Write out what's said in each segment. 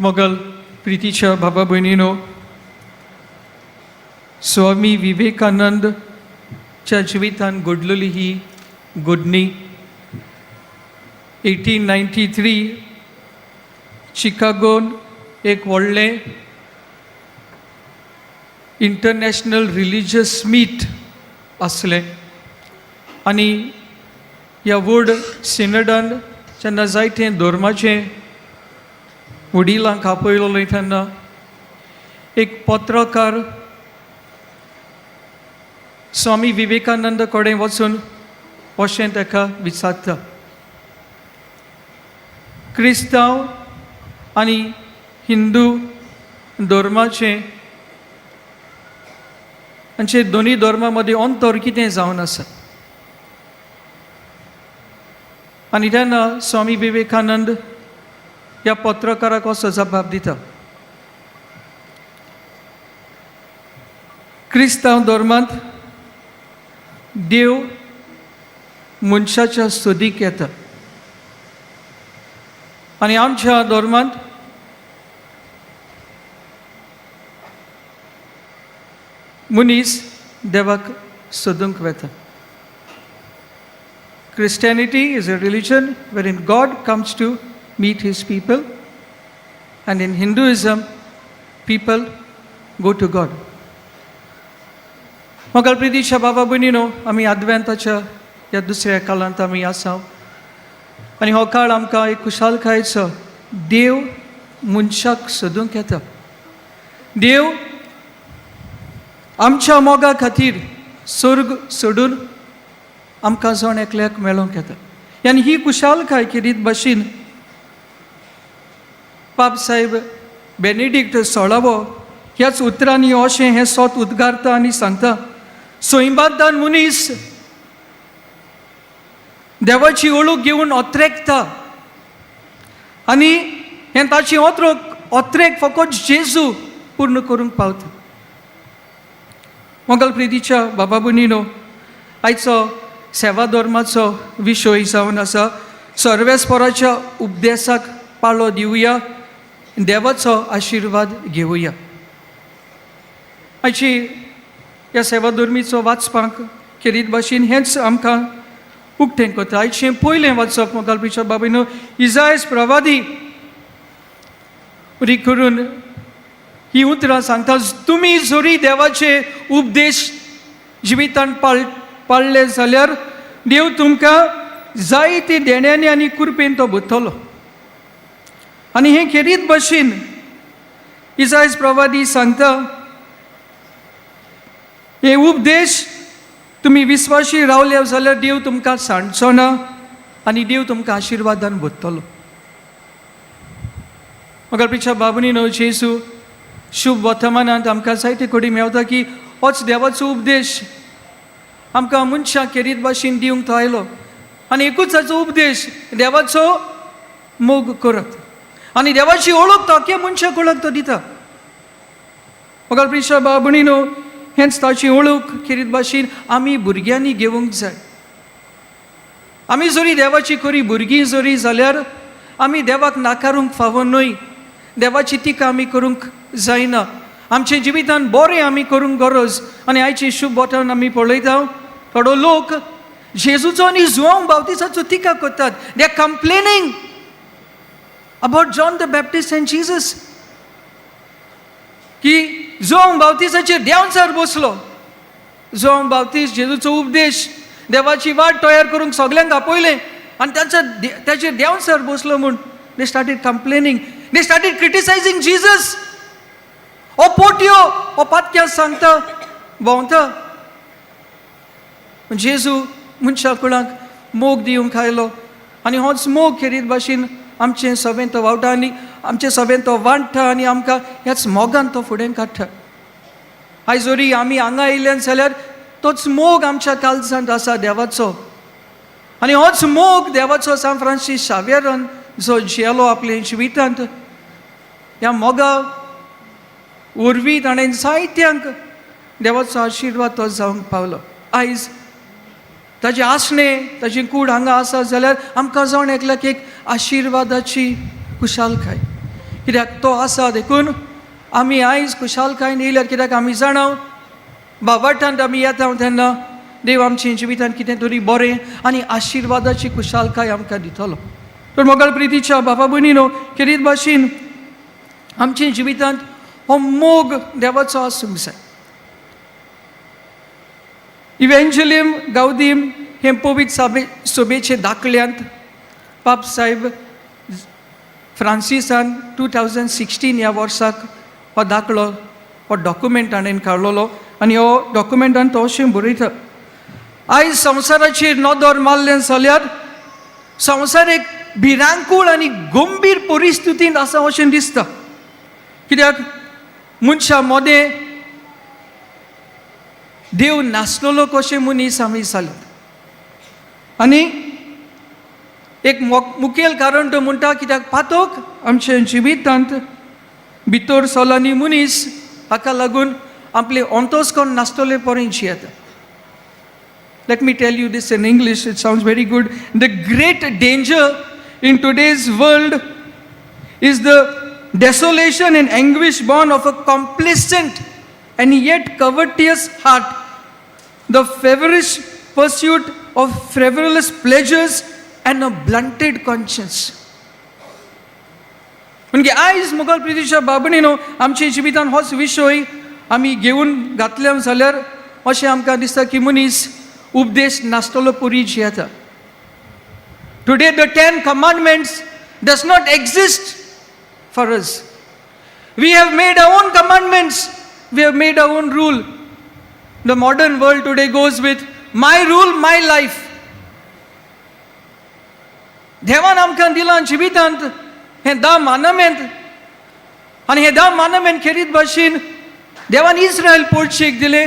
मोगल प्रितीच्या बाबा भयणीनो, स्वामी विवेकानंदच्या जिवितान घडलेली ही घडणी. 1893 चिकागोन एक व्हडलें इंटरनॅशनल रिलिजियस मीट आसलें आनी ह्या व्हड सिनडान जेन्ना जायते धर्माचें वडिलांक आपयलोलें तेन्ना एक पत्रकार स्वामी विवेकानंद कडेन वचून अशें ताका विचारता, क्रिस्तांव आनी हिंदू धर्माचें हांचे दोनूय धर्मा मदीं अंतर कितें जावन आसा? आनी तेन्ना स्वामी विवेकानंद ह्या पत्रकाराक असो जबाब दिता, क्रिस्तांव धर्मांत देव मनशाच्या सोदीक येता आनी आमच्या धर्मांत मनीस देवाक सोदूंक वता. Christianity is a religion wherein God comes to meet his people, and in Hinduism, people go to God. मोगाळ प्रितीच्या बाबा भयणीनो, आमी आदवेंताच्या ह्या दुसऱ्या काळांत आमी आसा आनी हो काळ आमकां एक खुशालकायेचो. देव मनशाक सोदूंक येता. देव आमच्या मोगा खातीर स्वर्ग सोडून आमकां जण एकल्याक मेळोंक येता. आनी ही खुशालकाय खेरीत भाशेन पाप साहेब बेनेडिक्ट सोळावो ह्याच उतरांनी अशें हें सोत उद्गारता आनी सांगता, सैमांतल्यान मनीस देवाची ओळख घेवन अत्रेकता आनी हें ताची अत्रोक अत्रेक फकत जेजू पूर्ण करूंक पावता. मोगल प्रितीच्या बाबा भयणीनो, आयचो सेवा धर्माचो विशय जावन आसा सर्वेस्पराच्या उपदेसाक पाळो दिवया, देवाचो आशिर्वाद घेवया. आयची ह्या सेवा धर्मीचो वाचपाक खेरीत भाशेन हेंच आमकां उक्तें करता. आयचें पयलें वाचप मोगल प्रितीच्या बाबा, इजायस प्रवादी उरी करून ही उतरां सांगता, तुमी जरी देवाचे उपदेश जिवितान पाळ्ळे जाल्यार देव तुमकां जायते देण्यांनी आनी कृपेन तो भरतलो. आनी हे खेरीत भाशेन इजायस प्रवादी सांगता, हे उपदेश तुमी विस्वाशी रावले जाल्यार देव तुमकां सांडचो ना आनी देव तुमकां आशिर्वादान भरतलो. मगर पिछा बाबुनी न्हू जेजू शुभ वर्तमानांत आमकां जायते कडेन मेवता की होच देवाचो उपदेश आमकां मनशां खेरीत भाशेन दिवंक तो आयलो आनी एकूच ताचो उपदेश देवाचो मोग करत आनी देवाची ओळख तो अख्ख्या मनशाक ओळख तो दिता. मगर प्रिशा बाबुणी न्हू हेंच ताची ओळख खेरीत भाशेन आमी भुरग्यांनी घेवंक जाय. आमी जरी देवाची खरी भुरगीं जरी जाल्यार आमी देवाक नाकारूंक फावो न्हय, देवाची टिका आमी करूंक जायना. आमच्या जिवितान बरें आमी करूंक गरज. आनी आयची शुभ बोटान आमी पळयता थोडो लोक जेजूचो आनी जुवांव बावतिसाचो टिका करतात. They are complaining about John the Baptist and Jesus की जुवांव बावतिसाचेर देंवचार बसलो. जुवांव बावतीस जेजूचो उपदेश देवाची वाट तयार करूंक सगल्यांक आपयलें आनी तांच्या ताचेर देंवचार बसलो म्हूण they started complaining, they started criticising Jesus. हो पोटयो हो पातक्या सांगता भोंवता. जेजू मनशा कुळांक मोग दिवंक आयलो आनी होच मोग खेरीत भाशेन आमचें सगळें तो वावटा आनी आमचें सगळें तो वांट्टा आनी आमकां ह्याच मोगान तो फुडें काडटा. आयज जरी आमी हांगा येयल्यान जाल्यार तोच मोग आमच्या काळजांत आसा देवाचो आनी होच मोग देवाचो सांत फ्रांसीस शाव्यरान जो जियेलो आपल्या जिवितांत ह्या मोगा वरवीं ताणें जायत्यांक देवाचो आशिर्वाद तो जावंक पावलो. आयज ताजें आसणें ताजी कूड हांगा आसा जाल्यार आमकां जावन एकल्याक एक आशिर्वादाची खुशालकाय. कित्याक तो आसा देखून आमी आयज खुशालकायेन येयल्यार, कित्याक आमी जाणा बाबाटांत आमी येता तेन्ना देव आमच्या जिवितांत कितें तरी बरें आनी आशिर्वादाची खुशालकाय आमकां दितलो. तर मोगाळ प्रितीच्या बाबा भयणीनो, खेरीत भाशेन आमच्या जिवितांत हो मोग देवाचो आसूंक जाय. इव्हेंजलियम गावदीम हें पवित्र साबे सभेचे दाखल्यांत पाप साहेब फ्रांसिसान 2016 ह्या वर्साक हो दाखलो, हो डॉक्युमेंट हाणें काडलेलो आनी हो डॉक्युमेंटान तो अशें बरयता, आयज संवसाराचेर नदर मारलें जाल्यार संवसार एक भिरांकूळ आनी गंभीर परिस्थितींत आसा अशें दिसता, कित्याक मनशां मदें देव नासलेलो कशें मनीस आमी जाल्यात. आनी एक मुखेल कारण तो म्हणटा, कित्याक पातक आमच्या जिवितांत भितर सरला आनी मनीस हाका लागून आपले अंतस्कर्ण नासतले पर्यंत जियेता. Let me tell you this in English, it sounds very good. The great danger in today's world is the desolation and anguish born of a complacent and yet covetous heart, the feverish pursuit of frivolous pleasures, and a blunted conscience. म्हणजे आयज मोगाळ प्रितीच्या बाबणीनो, आमच्या जिवितान होच विशय आमी घेवन घातले जाल्यार अशें आमकां दिसता की मनीस उपदेश नासतलो परी जियेता. Today the Ten Commandments does not exist for us. We have made our own commandments. We have made our own rule. The modern world today goes with my rule, my life. देवान आमकां दिलां जिवितांत हें धा मानमेंत आनी हे धा मानमेंत खेरीत भाशेन देवान इस्रायल पोर्चेक दिले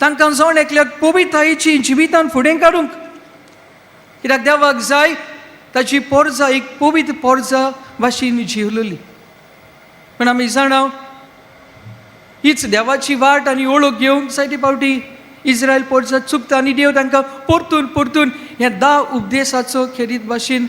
तांकां जण एकल्याक पवित्रतायेची जिवितान फुडें काडूंक, कित्याक देवाक जाय ताची पोरजा एक पवित्र पोरजा भाशेन जिवलेली. पूण आमी जाणा, हीच देवाची वाट आनी वळख घेवंक जायते फावटी इस्रायल पोरजा चुकता आनी देव तांकां परतून परतून ह्या धा उपदेसाचो खेरीत भाशेन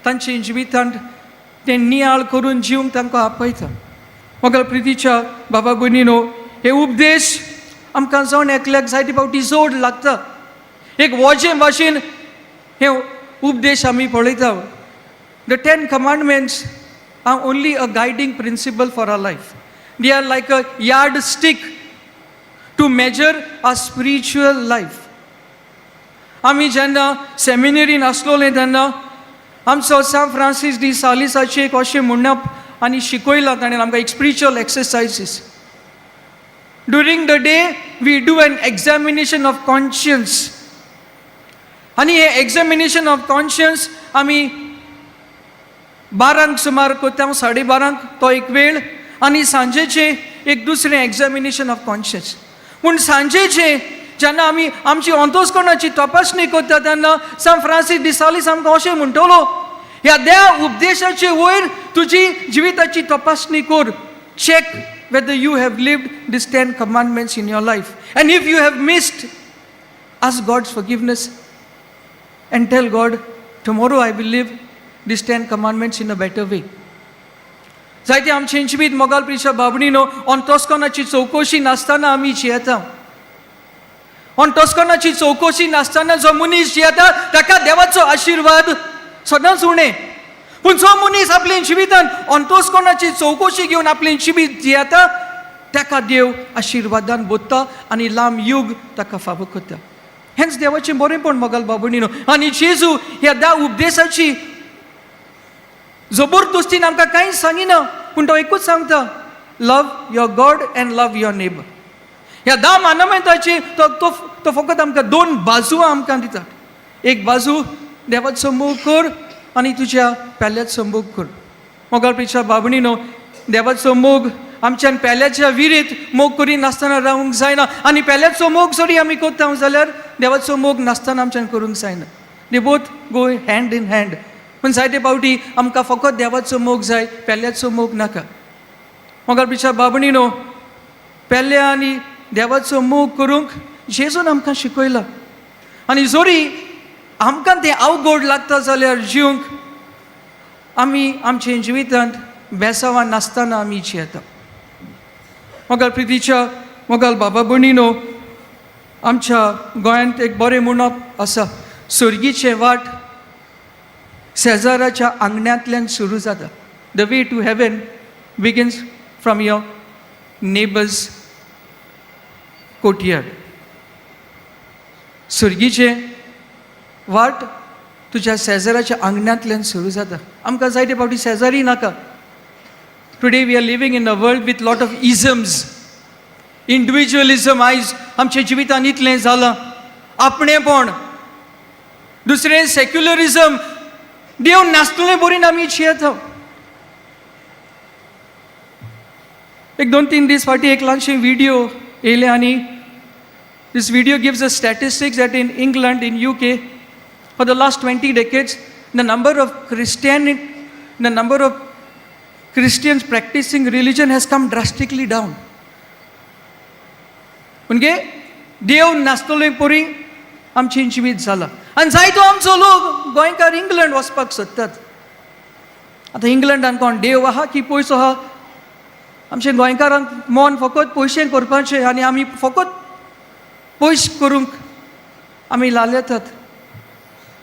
तांच्या जिवितांत ते नियाळ करून जिवंक तांकां आपयता. म्हाका प्रितीच्या बाबा भयणीनो, हे उपदेश आमकां जण एकल्याक जायते फावटी जोड लागता. एक वजें भाशेन हे उपदेश आमी पळयता. The Ten Commandments are only a guiding principle for our life. They are like a yardstick to measure our spiritual life. आमी जेन्ना सेमिनरीन आसलोले तेन्ना आमचो सांत फ्रांसीस डी सालिसाचें एक अशें म्हणप आनी शिकयलां ताणें आमकां, एक spiritual exercises. During the day we do an examination of conscience आनी हें एक्झामिनेशन ऑफ कॉन्शियन्स आमी 12ंक सुमार करता, 12:30 तो एक वेळ आनी सांजेचें एक दुसरें एक्झामिनेशन ऑफ कॉन्शियन्स. पूण सांजेचें जेन्ना आमी आमची अंतस्करणाची तपासणी करता तेन्ना सांत फ्रांसीस डिसालीस आमकां अशें म्हणटलो, ह्या त्या उपदेशाचे वयर तुजी जिविताची तपासणी कर. Check whether you have lived this Ten Commandments in your life, and if you have missed, ask God's forgiveness and tell God, tomorrow I will live these Ten Commandments in a better way. जायते आमचे जिवीत मोगाल प्रिशा बाबणीनो, अंतस्करणाची चवकशी नासतना आमी जियेता. अंतस्करणाची चवकशी नासतना जो मनीस जियेता ताका देवाचो आशिर्वाद सदांच उणें. पूण जो मनीस आपल्या जिवितान अंतस्करणाची चवकशी घेवन आपलें जिवीत जियेता ताका देव आशिर्वादान भरता आनी लांब युग ताका फावो करता. हेंच देवाचें बरेंपण, मोगाल बाबणीनो. आनी जेजू ह्या धा उपदेसाची जबरदस्तीन आमकां कांयच सांगिना, पूण तो एकूच सांगता, love your God and love your neighbour. ह्या धा मानमेंताची तो तो तो फकत आमकां दोन बाजू आमकां दिता. एक बाजू, देवाचो मोग कर आनी तुज्या पेल्याचो मोग कर. मोगाळ पिच्या बाबणीनो, देवाचो मोग आमच्यान पेल्याच्या विरीत मोग करी नासतना रावंक जायना आनी पेल्याचो मोग जरी आमी करता जाल्यार देवाचो मोग नासतना आमच्यान करूंक जायना. They both go hand in hand. पूण जायते फावटी आमकां फकत देवाचो मोग जाय, पेल्याचो मोग नाका. मोगाळ पिच्या बाबणीनो, पेल्या आनी देवाचो मोग करूंक जेजून आमकां शिकयला आनी जरी आमकां तें अवघड लागता जाल्यार जिवंक, आमी आमच्या जिवितांत बेसांवां नासतना आमी जियेता. मोगाल प्रितीच्या मोगाल बाबा भयणीनो, आमच्या गोंयांत एक बरें म्हणप आसा, सर्गीचें वाट शेजाराच्या आंगण्यांतल्यान सुरू जाता. The way to heaven begins from your neighbour's courtyard. सर्गीचें वाट तुज्या शेजाराच्या आंगणांतल्यान सुरू जाता. आमकां जायते फावटी शेजारी नाका. Today we are living in a world with lot of isms. Individualism आयज आमच्या जिवितांत इतलें जालां, आपणेपण. दुसरें सेक्युलरिजम, देव नासतले बरीन आमी जियेता. एक 2-3 दीस फाटीं एक ल्हानशें व्हिडियो येयलें आनी this video gives a statistics that in England, in UK, for the last 20 decades, the number of Christians practicing religion has come drastically down. म्हणजे देव नासतले परी आमचें जिवीत जालां. आनी जायतो आमचो लोक गोंयकार इंग्लंड वचपाक सोदतात. आतां इंग्लंडान कोण देव आहा की पयसो आहा? आमच्या गोंयकारांक मन फकत पयशे करपाचें आनी आमी फकत पयशे करूंक आमी लालेतात.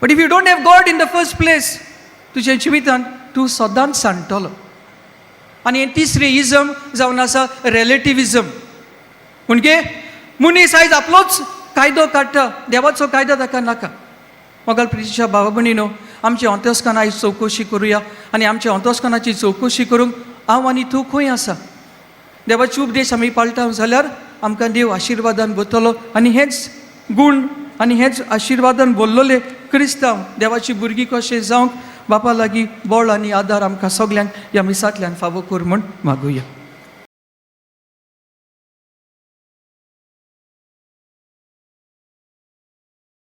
But if you don't have God in the first place, तुज्या जिवितांत तूं सदांच सांडटलो. आनी हें तिसरें इजम जावन आसा रिलेटिविजम. म्हणजे मनीस आयज आपलोच कायदो काडटा, देवाचो कायदो ताका नाका. मोगाल प्रितीच्या भावा भयणीनो, आमच्या अंतस्करणां आयज चवकशी करुया आनी आमच्या अंतस्करणाची चवकशी करूंक हांव आनी तूं खंय आसा. देवाचे उपदेश आमी पाळटा जाल्यार आमकां देव आशिर्वादान भरतलो. आनी हेच गूण आनी हेच आशिर्वादान बोल्लोले क्रिस्तांव देवाची भुरगीं कशें जावंक बापा लागीं बळ आनी आदार आमकां सगल्यांक ह्या मिसांतल्यान फावो कर म्हूण मागुया.